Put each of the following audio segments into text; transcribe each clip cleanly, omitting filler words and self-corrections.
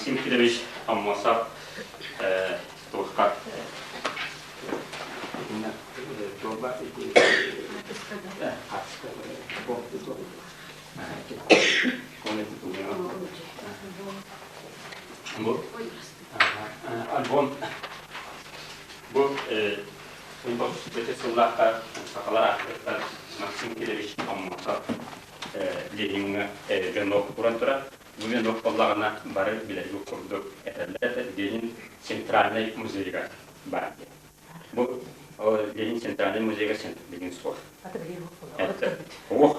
Максим Кирович Аммосов туохха Бу альбом бу 19 сыллаахха сахалар ааттыттан Максим Кирович Аммосов Лениҥҥа венок уран турар. Бу венок буоллаҕына бары билэргит курдук этэллэр Ленин центральнай музейыгар баар диэн. Бу Ленин центральнай музейга билигин суох. Ох,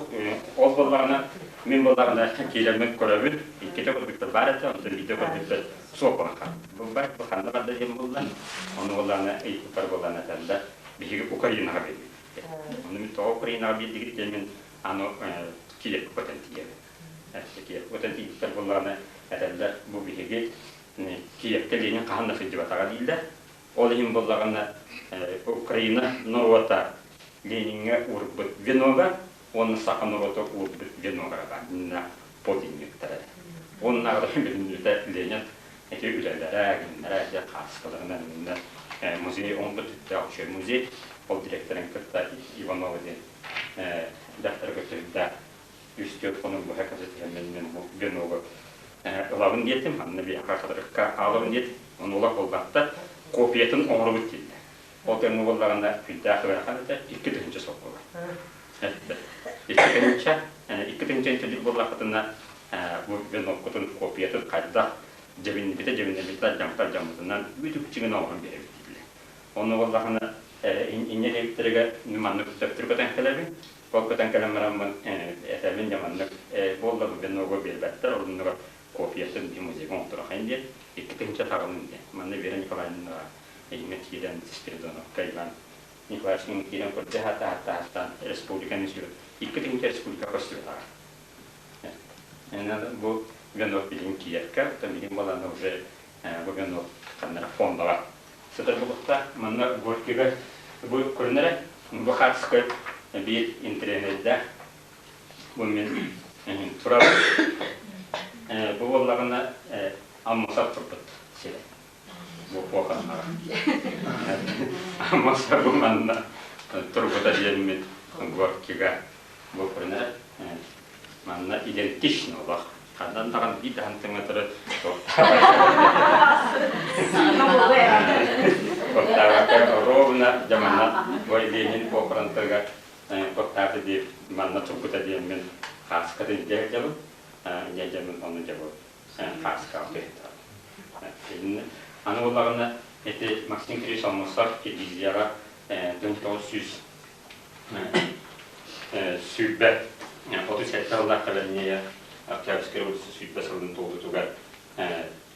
ол буоллаҕына мин буоллаҕына киирэммин көрөбүн, иккитэ көрбүппэр баар этэ, онтон биирдэ көрбүппэр суох буолан хаалла. Бу ханна барда диэн буолла, ону буоллаҕына ыйыппыппар буоллаҕына этэллэр, биһиги Украинаҕа биэрдибит. Ону мин тоҕо Украинаҕа биэрдигит диэн мин аны Киевкэ көтөн тиийэбин. Киевкэ көтөн тиийбиттэр буоллаҕына этэллэр, бу биһиги Киевкэ Ленин хаһан да сылдьыбатаҕа дииллэр. Ол иһин буоллаҕына Украина норуота Лениҥҥэ уурбут венога уонна саха норуота уурбут веногара баар иннинэ подлинниктара. Уоннааҕыта билиннитэ Ленин ити үлэлэрэ, гиннэрэ ити хааскаларынан иннинэ музей оҥорбут үчүгэй музей ол директорын кытта Иванова диэн дьахтары кытта үрдээх үс-түөрт хонук быһа кэпсэтиһэммин мин бу веногу ылабын диэтим, анны биһиэхэ хатырыкка аалабын диэтим. Ону олох булбатта, копиятын оҥоробут дииллэр. Ол кэмҥэ буоллаҕына күндээх ыарахан этэ, 2000 солкуобай. 2000, 2000 төлүүр буоллаххытына бу веноккутун копиятын хайдах дьэбиннибитэ дьэбиннибитэ алдьаммыта алдьаммытынан үтүк-чиҥин оҥорон биэрэбит дииллэр. Онно буоллаҕына инньэ диэбиттэригэр маннык төптөрү көтөн кэлэбин. Ол көтөн кэлэн бараммын этэбин дьэ маннык буолла бу веногу биэрбэттэр, оннугар копиятын биһи музейга оҥотторохайын диэн 2000 таҕылын диэн. Манна Вера Николаевнаҕа иһиҥҥэ киирэн Спиридоновка Иван Николаевичтыын киирэн көрдө хаттаан республиканы сүрүн 2000 республика көстүбэтэҕэ. Бу венок билигин Киевкэ, оттон билигин балаана уже бу венок ханна фондаҕа сытар буолуохтаах. Манна Горькийга бу көрүнэрэ бу хаартыска биир интэринэйдээх бу мин турабын. Бу буоллаҕына Аммосов турбут сирэ. Бу куоханнаҕа. Аммосов бу манна турбута диэммит Горькийга бу көрүнэрэ. Манна идентично олох. Хандан даҕаны биир даҕаны тыҥатары туохтаабакка ровно дьаманна бу Ленин похоронтарыгар туохтаата диир манна турбута диэн мин хааскатын илдьэ сылдьабын. Илдьэ сылдьабын ону дьэ бу хааскаҕа түһэн Аны буоллаҕына ити Максим Кириллович Аммосов Киргизияҕа 1900 20 37 сыллаах кэлэнньэйэ Октябрьскай революция 20 сылын туолуутугар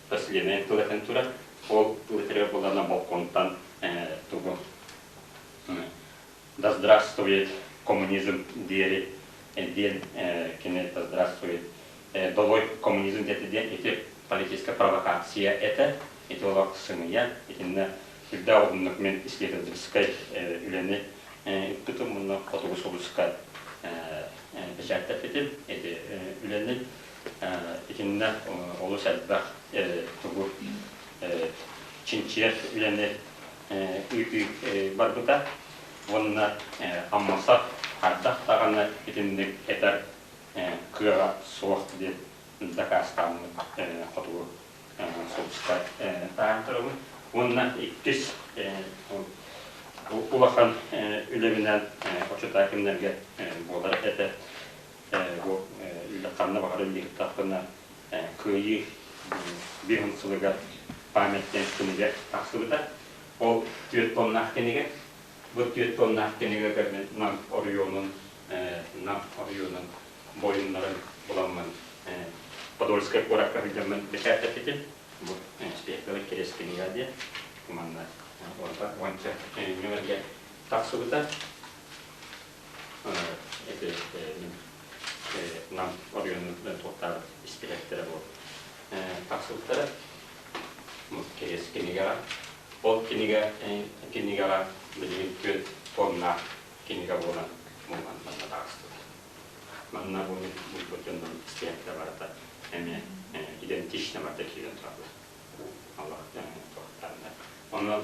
поселение тыл этэн турар. Ол тыл этэригэр буоллаҕына балконтан тугу «Да здравствует коммунизм» диэри диэн кини «Да здравствует долой коммунизм» диэтэ диэн ити политическая провокация этэ. Ити олох сымыйа. Итиннэ Үрдээх уһуннук мин исследовательскай үлэни ыыппытым уонна Хотугу сулуска бэчээттэппитим. Ити үлэни итиннэ олус элбэх тугу чинчийэр үлэни ыытыы барбыта уонна Аммосов хайдах даҕаны итинник этэр кыаҕа суох диэн дакаастааммыт Хотугу сулуска таһаан турабын. Уонна иккис улахан үлэбинэн оччотооҕу кэмнэргэ буолар этэ. Бу үлэ ханна баҕарар үлэлиэхтээхпинэ Кыайыы биэс сылыгар память диэн кинигэ тахсыбыта. Ол түөрт тоннаах кинигэ. Бу түөрт тоннаах кинигэ мин Нам оройуонун Нам оройуонун буойуннарын буламмын Подольскай куоракка сылдьаммын бэчээттэппитим. Бу спектакль кириэс кинигэ диэн манна уонча нүмергэ тахсыбыта. Ити мин Нам оройуонун туохтаабыт испииһэктэрэ бу тахсыбыттара. Бу кириэс кинигэҕэ. Ол кинигэ кинигэҕэ билигин түөрт тоннаах кинигэ буолан манна таҕыстылар. Манна бу мин булбут дьоннорум испииһэктэрэ барыта эмиэ идентично бар. барыта киирэн тураллар. Олох туохтааннар. Онон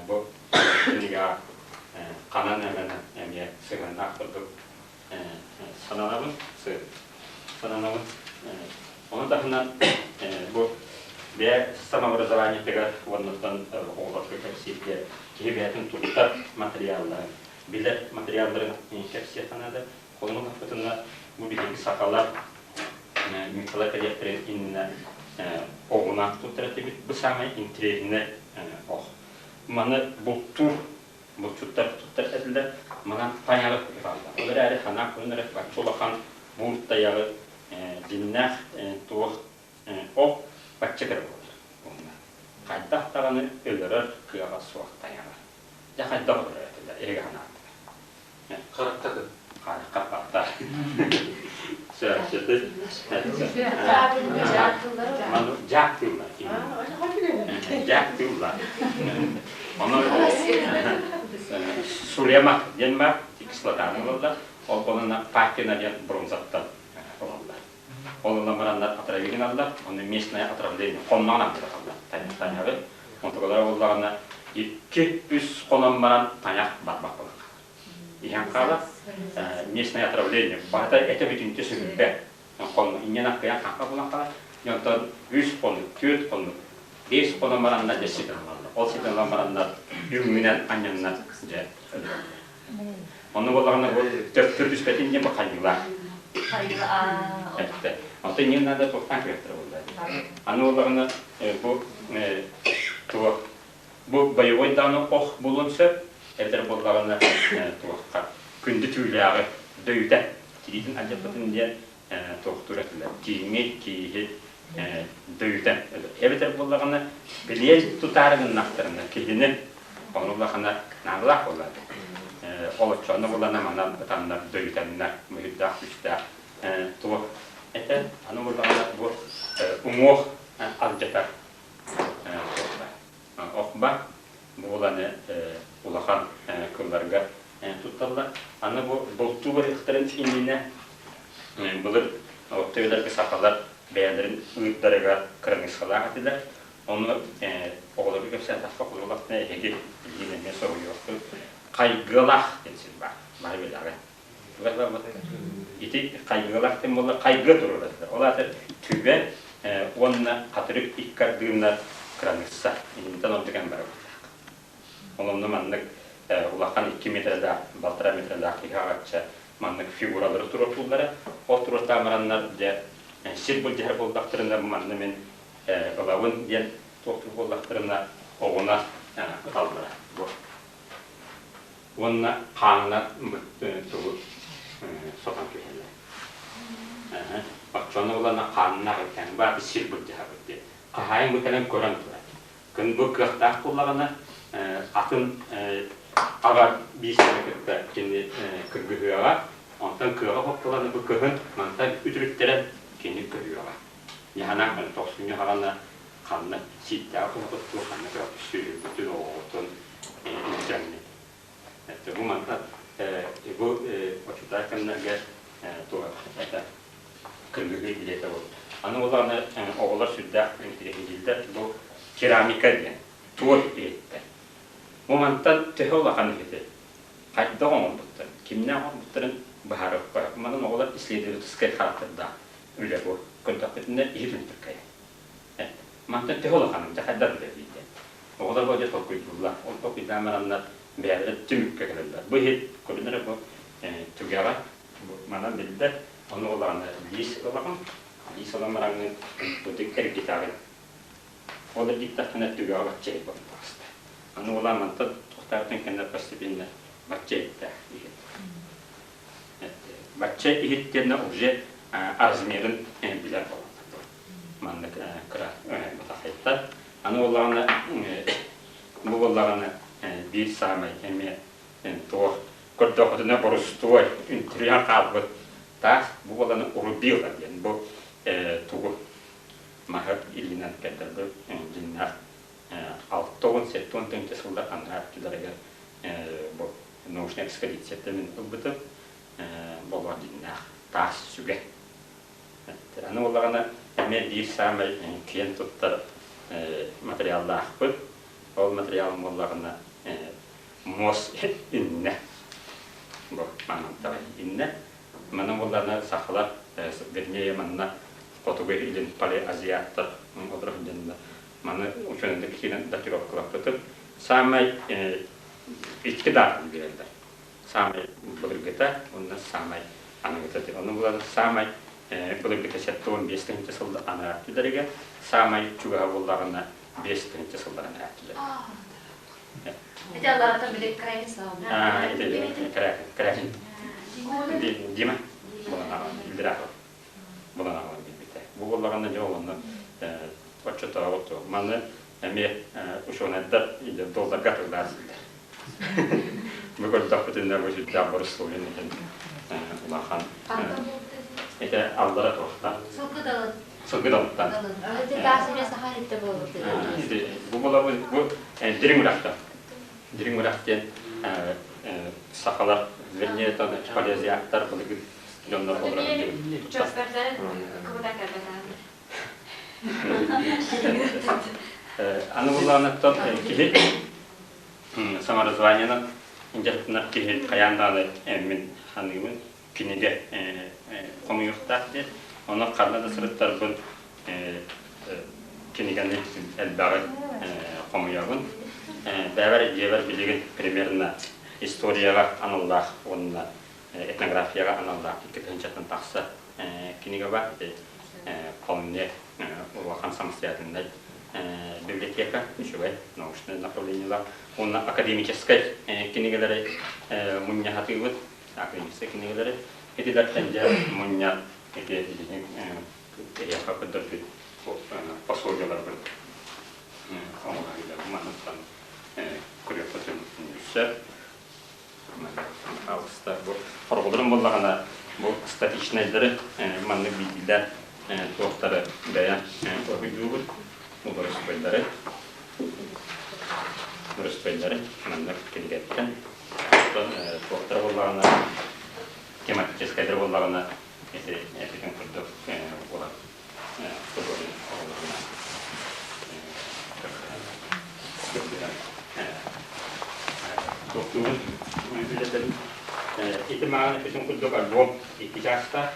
бу кинигэҕэ ханан эмэнэн эмиэ сыһыаннаах курдук сананабын, сананабын. Ону таһынан бу бэйэ самообразованиетыгар уоннаттан оҕолорго кэпсииргэ киһи бэйэтин туттар материалларын, билэр материалларын кэпсиэххэ наада. Холобур, бу биһиги сахалар Николай кэлиэхтэрин иннинэ оҕунан туттар этибит. Бу саамай интэриэһинэй ох. Маны бултуур булчуттар туттар этилэр. Манан тайаҕы ыталлар. Ол эрээри ханаа күн эрэ бачча улахан буурт тайаҕы дьиннээх туох ох бачча кыра буолар. Уонна хайдах даҕаны өлөрөр кыаҕа суох тайаҕы. Дьэ хайдах өлөрөр этилэр эһиги санааттылар. Харахтатын. Харахтаттар. Сөпсөтү. Маны дьаактыыллар. Дьаактыыллар. Ону сулема диэн бар, кислотаны ылаллар. Ол болана патина диэн бронзаттан ылаллар. Ол ылан бараннар отравили гыналлар, ону местное отравление хонноон андыраталлар тайаҕы. Онтукалара буоллаҕына 2-3 хонон баран тайах барбах буолан хаалар. Иһэн хаалар местное отравление барыта этэ бүтүнтэ сүгүрбэт. Хонно инньэн аккыйан хаҥха буолан хаалар. Онтон үс хонук, түөрт хонук, биэс хонон бараннар дьэ ситэн ылаллар. Ол ситэн ылан бараннар үҥмүнэн анньаннар дьэ өлөрөллөр. Онно буоллаҕына бу төптөр түспэтин диэн бу хайыылаах. Эттэ. Онтон не надо туохтаан күрэхтэрэ буолла. Аны буоллаҕына бу туох бу боевой даҕаны ох буолуон сөп, эбэтэр буоллаҕына туохха күндү түүлээҕи дөйүтэ тириитин алдьаппытын диэн туохтуур этилэр. Кииҥи, кииһи дөйүтэн эбэтэр буоллаҕына билиэн тутаары гыннахтарына киһини ону улахана наадалаах буолла олоччоону булана манан ытаннар дөйүтэннэр мыһыйдаах күстээх туох этэ аны буоллаҕына бу уҥуох алдьатар охба буоланы улахан кылларга тутталлар. Аны бу бултуу барыахтарын иннинэ былыр оттойуларга сахалар бэйэлэрин ыырдарыгар кыраныыссалаах этилэр. Ону оҕолорго кэпсээтэххэ холобур эһиги билигин эмиэ соһуйуоххут. Хайгыалаах диэн сир баар. Бары билэҕит. Ити хайгыалаах диэн буолла хайгыа турар этилэр. Ол аата түбэ уонна хатырык икки ардыыннар кыраныысса. Иннинтэн ордук эн барыбыттаах. Ол онно маннык улахан 2 метрэлээх, балтараа метрэлээх киһи аҕачча маннык фигуралары туруортууллара. Ол туруортаан бараннар дьэ сир былдьаһар буоллахтарына манна мин ылабын диэн туохтуур буоллахтарына оҕуна ыталлара. Бу. Уонна хаанынан тугу сотон түһэллэр. Оччону ылана хааннаах иккэн бааты сир былдьаһабыт диэн. Хаһаайын бу кэлэн көрөн турар. Күн бу кыахтаах буоллаҕына атын аҕа биистэни кытта кини кыргыһыаҕа, онтон кыаҕа хоптолоно бу кыһын мантан үтүрүттэрэн кини көһүөҕэ. Дьаһанаах тохсунньу хаҕана ханна сииттээх куһаҕыттуу ханна сүөһүбүтүн оҕоҕутун илдьэҥҥит. Бу мантан бу очутаах кэмнэргэ туох этэ кыргыһыы билиэтэ буолла. Аны улааны оҕолор сүрдээх интириэһиргииллэр бу керамика диэн туой иһиттэр. Бу мантан төһө улахан иһити хайдах оҥорбуттарын, кимнээх оҥорбуттарын быһаарыахха. Манан оҕолор исследовательскай характердаах үлэ бу. Көрдөхпүтүнэ иһит үнтүркэй. Мантан төһө улаханын дьэ хайдах үлэлиир диэн. Оҕолор бу дьэ толкуйдууллар. Ол толкуйдаан бараннар бэйэлэрэ түмүккэ кэлэллэр. Бу иһит көрүнэрэ бу түгэҕэ манан биллэр. Ону улаҕана лиис ылаҕын, лиис ылан бараҥҥын бутик эргитэҕин. Ол эргиттэххинэ түгэҕэ бачча иһит буолан таҕыста. Аны улаан мантан туохтаабытын кэннэ постепенно бачча иһиттээх иһит. Бачча иһит диэннэ уже размерын билэр буолан маннык кыра батахайдар. Аны буоллаҕына бу буоллаҕына биир саамай эмиэ туох көрдөххүтүнэ борустуой үнтүрүйэн хаалбыт таас бу буолан рубила диэн бу тугу маһы илиинэн кэрдэрбит дьиннээх 60-70 тыһыынча сыллар анараа өттүлэригэр бу научнай экспедицияттан мин ылбытым болуо дьиннээх таас сүгэ. Аны буоллаҕына Эмиэ биир саамай киэн туттар материаллаахпыт. Ол материалым буоллаҕына муос иннэ. Бу манан иннэ. Манан буоллаҕына сахалар, вернее манна хотугу илин палеазиаттар олорор дьоннор маны учуонайдар киирэн датировкалаппытым. Саамай икки даатын биэрэллэр. Саамай былыргыта уонна саамай аныгыта. Ону булан саамай былыргыта 75 тыһыынча сыл анараа өттүлэригэр, саамай чугаһа буоллаҕына 5 тыһыынча сыллар анараа өттүлэригэр. Ити аллараттан били Крайний слава. Ити Крайний. Дима булан аҕалан, Илдирахов булан аҕалан биэрбитэ. Бу буоллаҕына дьэ онно оччотооҕу маны эмиэ учуонайдар долларга атыылаан сылдьар. Бу көрдөхпүтүнэ бу сүрдээх боростуойун иһин улахан ити аллара туохтан Сылгы далын. Сылгы далыттан. Ити таас эмиэ саха иһиттэ буолбут. Бу буолабыт бу дириҥ үрэхтэн. Дириҥ үрэх диэн сахалар, вернее, палеозиаттар былыргы дьоннор олорор. Чөппөрдөрүн кыбыта кэлбэтэ. Аны буллаҕыттан киһи самообразованиенан дьарыктанар киһи хайаан даҕаны мин ханыыбын кинигэ хомуйуохтаах диэн. Онон ханна да сырыттарбын кинигэни элбэҕи хомуйабын. Бэйэбэр дьиэбэр билигин примерно историяҕа аналлаах уонна этнографияҕа аналлаах 2 тыһыынчаттан тахса кинигэ бар. Вполне улахан самостоятельнай библиотека, үчүгэй научнай направлениелар уонна академическай кинигэлэри мунньахатыыбыт, академическай кинигэлэри итилэртэн дьэ мунньан ити эһиэхэ көрдөрбүт пособиеларбын оҥоһуйда манныттан көрүөххүтүн сөп. Алыста бу хорҕолорун буоллаҕына бу статичнайдары маннык биирдиилээн туохтары бэйэм уруһуйдуубут уларыспайдары уларыспайдары маннык кинигэттэн оттон туохтара буоллаҕына тематическайдары буоллаҕына ити эпитин курдук буолар художник оҕолорунан туохтуубун үлэлэтэрим. Ити мааҕын эппитим курдук альбом икки чаастаах.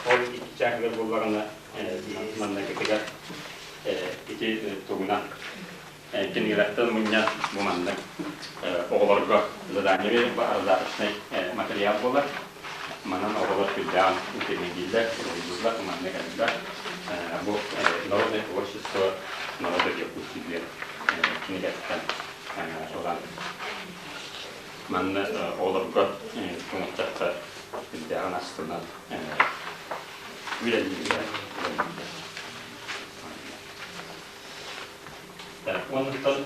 Ол икки чааһыгар буоллаҕына манныкытыгар ити тугунан кинигэлэртэн мунньан бу маннык оҕолорго задание биэрэр раздаточнай материал буолар. Манан оҕолор сүрдээҕин интэриэһиргииллэр, уруһуйдууллар, маннык элбэх. Бу народное творчество народа Якутии диэн кинигэттэн ылан манна оҕолорго туҥуттахха сүрдээҕин астынан үлэлииллэр. Онтон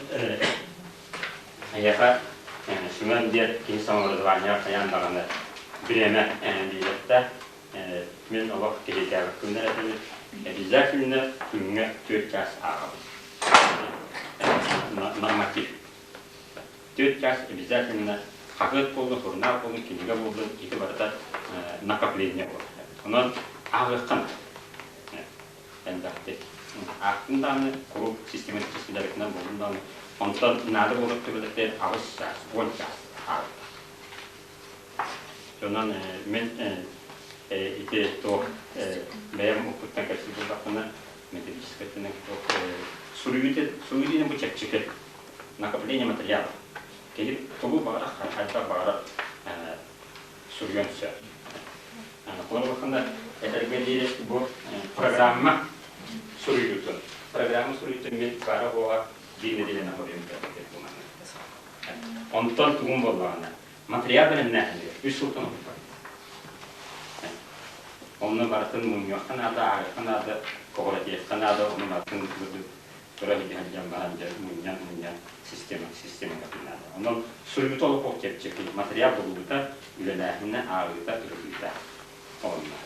эйиэхэ Семен диэн киһи самообразованиеҕа хайаан даҕаны бириэмэ биэриэхтээх. Мин олох киһитээбэппин этэбин. Обязательно күҥҥэ 4 чаас ааҕабын. Норматив. 4 чаас обязательно хаһыат буоллун, сурунаал буоллун, кинигэ буоллун, ити барыта накопление буолар. Онон ааҕыахха наада. Элбэхтик. Аахтым даҕаны, куруук систематически дьарыктанар буоллум даҕаны, онтон наада буолар түбэлтэтигэр 8 чаас, 10 чаас ааҕыллар. Онон мин ити туох бэйэм уккуттан кэпсиир буоллахпына, методическай өттүнэн суруйуу диэн бу чэпчэки накопление материалов. Киһи тугу баҕарар, хайдах баҕарар суруйуон сөп. Холобурхана этэргэ диэри бу программа суруйуутун. Программа суруйуутун мин баара буола биир нэдиэлэнэн хоруйум Онтон тугум буоллаҕына, материал бэлэмнээһинигэр 3 сылтан ордук. Онно барытын мунньуохха наада, ааҕыахха наада, көҕүрэтиэххэ наада, ону барытын тура сылдьан баран дьэ мунньан-мунньан система системаҕа наада. Онон суруйуута олох чэпчэки, материал булуута, үлэлээһинэ, ааҕыыта, ырытыыта онно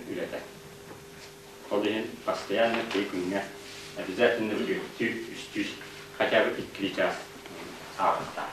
үлэтэ. Ол иһин постоянно киһи күҥҥэ обязательно үстүү, хотя бы 2 чаас ааҕыахтаах.